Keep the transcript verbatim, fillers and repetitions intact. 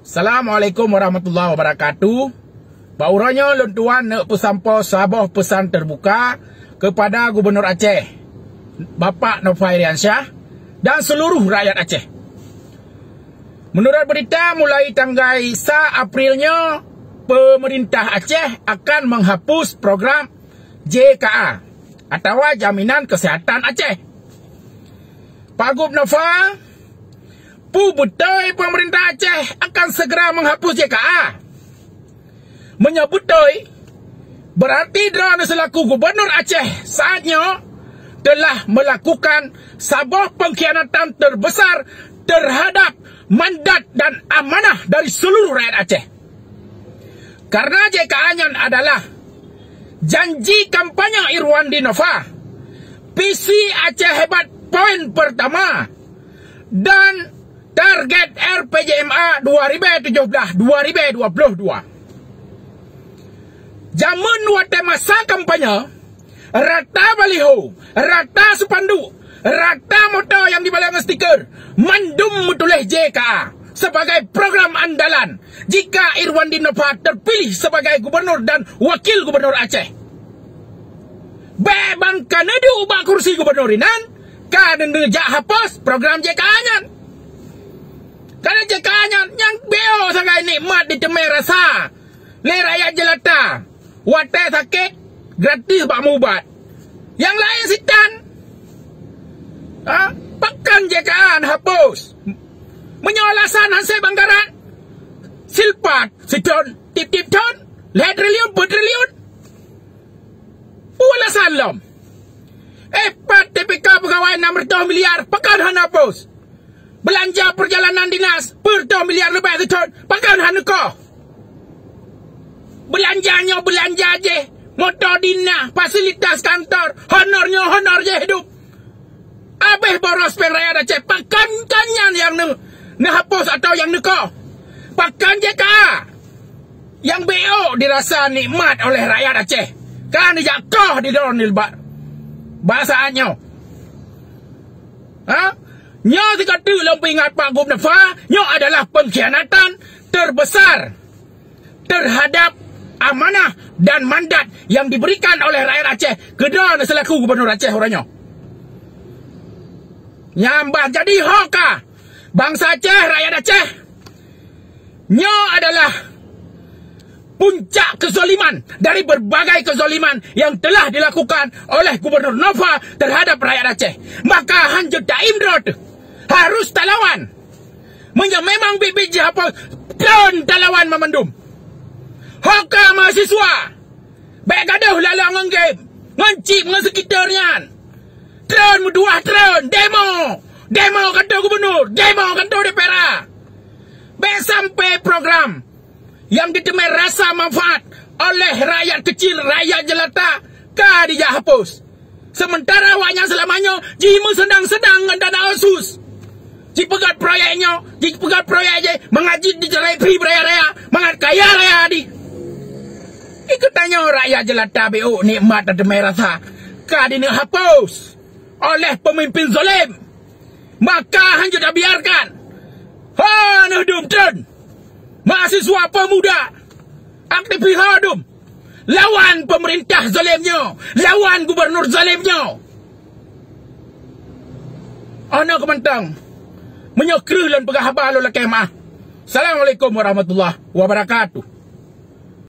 Assalamualaikum warahmatullahi wabarakatuh. Bak uroe nyoe lôn tuan neuk peusampoe saboh peusan teubuka keupada Gubunur Aceh, Bapak Nova Iriansyah, dan seuluruh rakyat Aceh. Meunurot beurita, mulai tanggai sa April nyoe, peumeurintah Aceh akan meuhapus program J K A atawa Jaminan Kesehatan Aceh. Pak Gub Nova, peue beutôi peumeurintah Aceh akan segera meuhapus J K A? Meunyoe beutôi, beurati droeneuh seulaku Gubunur Aceh saat nyoe teulah meulakukan saboh peungkhianatan teubeusar teuhadab mandat dan amanah dari seuluruh rakyat Aceh. Kareuna J K A nyan adalah janji kampanye Irwandi Nova, visi Aceh Hebat poin peurtama, dan target R P J M A dua ribu tujuh belas dua ribu dua puluh dua. Jameun watée masa kampanye, rata baliho, rata spanduk, rata moto nyang dibalek ngon stiker, mandum meutuléh J K A sebagai program andalan jika Irwandi Nova terpilih sebagai gubunur dan wakil gubunur Aceh. Bék ban ka neuduek ubak kursi gubunur inan, ka neujak hapus program J K A nyan. Karena J K A nyan nyang beu sagai nikmat diteumé rasa lé rakyat jelata. Watée sakét, gratis bak meuubat. Nyang laén sitan. Ha? Pakon J K A neuhapus? Meunyoe alasan hase banggarat, silpat sithon, tiep-tiep thon, lhée triliun, peuet triliun. Peue alasan lom? Eh, pat T P K peugawai enam ratus miliar, pakon hana hapus? Beulanja peurjalanan dinas, peuet ratus miliar leubeh sithon, pakon hana neukoh? Beulanja nyoe beulanja jih, moto dinas, fasilitas kantor, honor nyoe honor jih hidup. Abéh boros péng rakyat Aceh, pakon kon nyan nyang neu-, neuhapus atawa nyang neukoh? Pakon J K A nyang beu dirasa nikmat oleh rakyat Aceh, ka neujak koh di droeneuh bak, bak saat nyoe? Ha? Nyoe sigoe teuk lôn peuingat Pak Gub Nova, nyoe adalah peungkhianatan teubesar teuhadab amanah dan mandat nyang diberikan oleh rakyat Aceh keu droeneuh seulaku gubunur Aceh uroe nyoe. Nyang bah jadi ho ka bansa Aceh, rakyat Aceh. Nyoe adalah puncak kezaliman dari berbagai kezaliman yang telah dilakukan oleh Gubernur Nova terhadap rakyat Aceh. Maka hanjeuet taim droe teuh. Harus talawan. Meunyoe memang biet-biet jihapus, treun talawan mamandum. Ho ka mahasiswa, bék gadoh laloe ngon game, ngon chip, ngon sekitar nyan. Treun meutuah, treun demo. Demo kantor gubernur, demo kantor D P R A. Bék sampai program nyang diteumé rasa manfaat oleh rakyat kecil, rakyat jelata ka dijak hapus. Sementara awaknyan seulama nyoe jimeuseunang-seunang ngon dana otsus. Jipeugét proyek nyoe, jipeugét proyek jih, mangat jih jicerai free raya-raya, mangat kaya raya di. Ikeutanyoe rakyat jelata beu nikmat dan teumé rasa ka dineuk hapus oleh pemimpin zalim. Maka hanjeuet tabiarkan. Ho neuh dum treun. Mahasiswa, pemuda, aktivis ho dum. Lawan pemerintah zalim nyoe. Lawan gubernur zalim nyoe. Ana keumantang. Meunyoe kreueh lôn peugah haba lôn lakée meuah. Assalamualaikum warahmatullahi wabarakatuh.